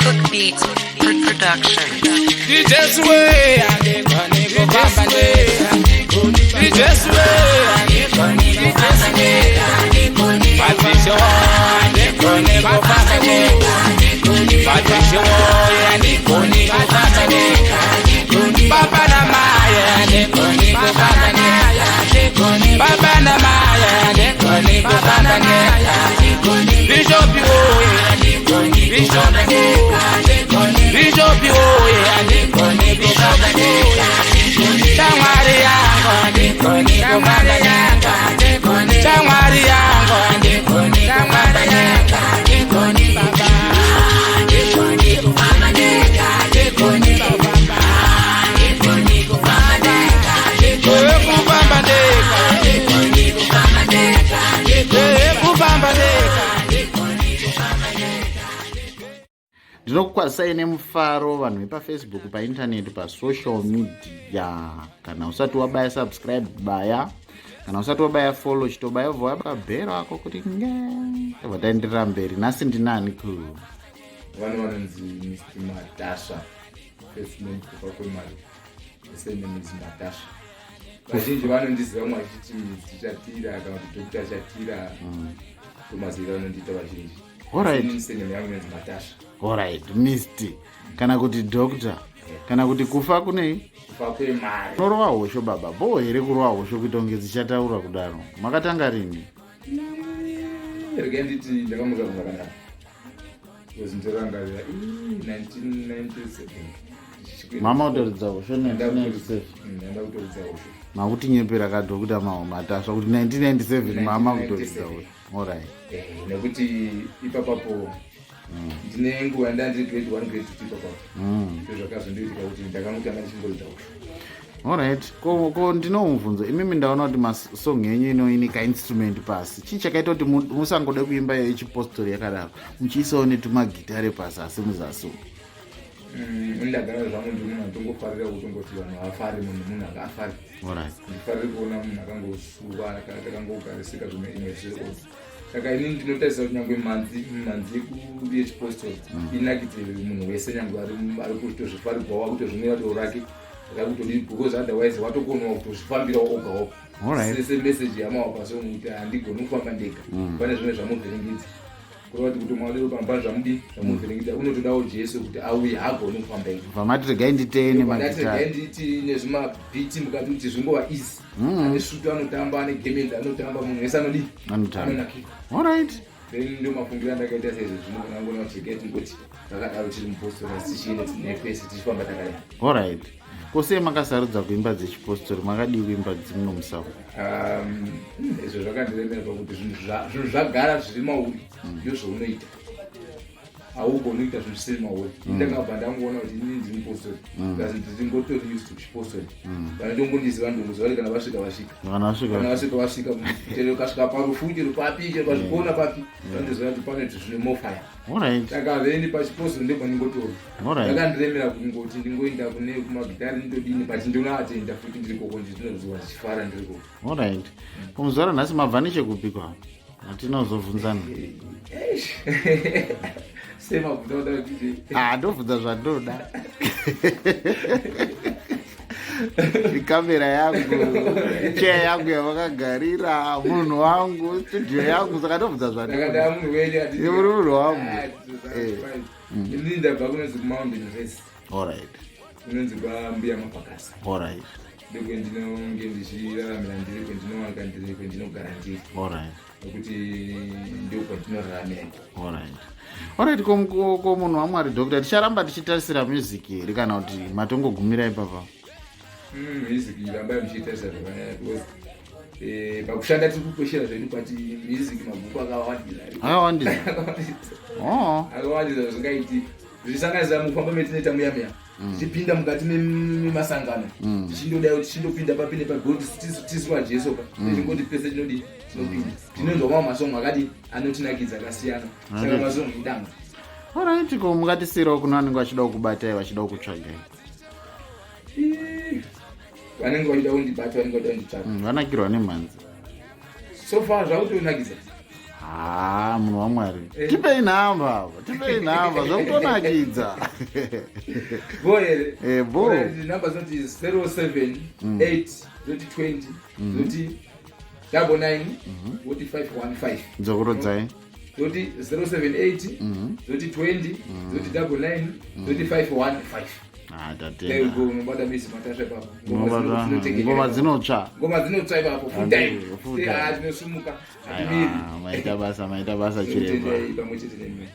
Cook Beats Production. Ndijesu we andigoni kufamba ndega. Ndijesu we andigoni kufamba ndega. Patricia andigoni kufamba ndega. Patricia andigoni kufamba ndega. Baba na mai andigoni kufamba ndega. Baba na mai andigoni kufamba ndega. Bishop oye Bishop oye Bishop oye andigoni kufamba ndega. Shamwari yangu andigoni kufamba ndega. Shamwari yangu andigoni kufamba ndega. Baba andigoni kufamba ndega. Baba andigoni kufamba ndega. Kufamba ndega. Kufamba ndega. Ndinokukwazisai nemufaro vanhu vepaFacebook, paintaneti, pasocial media. Kana usati wabaya subscribe, baya. Kana usati wabaya follow, chitobaya, ubva wabaya bhero ako kuti nge tobva taenderera mberi. Nhasi ndinani ku Vanhu vanonzi Mr Matasva. First name Kufa Kwemari, surname is Matasva. Vazhinji vanondiziva vamwe vachiti Mr Chatira kana kuti Dr Chatira. Ndomaziviro anondiita vazhinji. Surname yangu inonzi Matasva. Alright, Mr kana kuti Doctor kana kuti Kufa kunei? Kufa Kwemari. Unorova hosho baba, bho here kurova hosho kuita kunge dzichataura kudaro? Makatanga rini? Regai nditi ndakamuka zvakanaka because ndorangarira 1997. Mama kutoridza hosho 1997? Ndanda kutoridza hosho. Makutinyepera kaDoctor Matasva kuti 1997 mama kutoridza hosho. Alright. Nekuti ipapapo ndine nguva ndandiri grade 1, grade 2 ipapapo. Ndo zvakazondoitika kuti ndakangotanga ndichingoridza hosho. Alright, ko ndino mubvunzo. Imimi ndaona kuti masong enyu inoine kainstrument pasi. Chii chakaita kuti musangode kuimba yechipostori yakadaro, muchiisawo netumagitare pasi asi muzasi umu? Ndagara zvangu ndiri munhu anotongofarira kutongoti vanhu vafare. Munhu anga afare. Ndifarire kuona munhu akangosuwa, akangogarisika zvimwe imwe zveodzi. Saka inini ndinotarisa kuti nyangwe mhanzi yechipostori inakidze munhu wese, nyangwe ari kutozvifarirwawo, akutozvimwira doro rake rakutodii, because otherwise watokonawo kutozvifambirawo ogawo. Semeseji yamawa pasong kuti handigoni kufamba ndega, pane zvimwe zvamuvhiringidza. Kureva kuti mwadero pamba zvamudi zvamuvhiringidza, unotodawo Jesu kuti auye, hagoni kufamba ega. Vamati regai nditeye Ndati nemagitare. regai nditi nezvimabhiti mukati kuti zvingova easy. Ane svuto anotamba, ane gemenzi anotamba, munhu wese anodii? Anotamba. Anonakirwa. Then ndo mafungiro andakaita saizvo zvino kana ngona kuti regai tingoti zvakadaro, tiri mupostori asi tichienda tinepese tichifamba takadai. Alright, ko sei makasarudza kuimba dzechipostori? Makadii kuimba dzimwe musango? Izvo zvakandiremera pakuti zvinhu zvagara zviri mauri, ndo zvaunoita. Haugoni kuita zvinhu zvisiri mauri. Ndakabva ndangoona kuti inini ndiri mupostori, because ndingotori used to chipostori. Vanotongoniziva, ndongoziva kuti kana vasvika, vasvika. Kana vasvika. Kana vasvika, vasvika. Chero ukasvika parufu, chero papi, chero pazvikona papi, vanoziva kuti pane zvine mofire. Saka veni pachipostori ndopandingotori. Zvakandiremera kungoti ndingoenda kune kumagitari ndodini, but ndinoatenda futi ndiri koko, ndinoziva ndichifara ndiri koko. Alright, kumuzuva ranhasi mabva nechekupi kwa hatinozobvunzana? Semabvunza kuda kuti Ah, ndobvunza zvandoda. Ikamera yangu, cheya yangu yavakagarira, munhu wangu, studio yangu, saka ndobvunza ndakada zvandoda. Munhu wenyu. Ye, muri munhu wangu. Inini ndabva kunonzi kuMountain Race, kunonzi kwaMbuya Mapakasa. Ndokwendinonge ndichiraramira ndiri, kwendinowanika ndiri, kwendinogara ndiri, nekuti ndokwandinoraramira. Alright, ko munhu waMwari Doctor, ticharamba tichitarisira music here kana kuti matongogumira ipapa? Music rambai muchiitarisa zvakanyanya because pakushanda tiri kukweshera zvedu, but music mabhuku akawandisa. Akawandisa. Oh. Akawandisa zvingaiti zvichisanganisira mukufamba metinoita muya muya, tichipinda mukati memasangano, tichindodai, tichindopinda papi nepapi, tisu vaJesu ka, tichingoti pese tinodi tinopinda, tinonzwa mamwe masongo akadi anotinakidza akasiyana. Saka masongo idanga. Alright, ko mungatisiyirawo kuno vanenge vachida kukubatai, vachida kukutsvagai? Ih, vanenge vachida kundibata, vanenge vachida kunditsvaga. Vanakirwa nemhanzi? So far zvakutonakidza. Haa, munhu waMwari. Eh. Tipei nhamba apa, tipei nhamba, zvakutonakidza. Bo here? Eh, bo. Alright, nhamba dzinoti 078 zoti 20 zoti 99 zoti 515. Dzokorodzai. Zoti 078 zoti 20 zoti 99 zoti 515. Ah, There tatenda. you go, unobata Miss Matasha ipapo. Ngoma dzinotekeshera Ngoma ipapo. dzinotsva. Ngoma dzinotsva ipapo full time. Full time. Ah, tinosumuka, hatimiri. Aiwa, maita basa, maita basa, chiremba. Tinotendai pamwe chete nemi.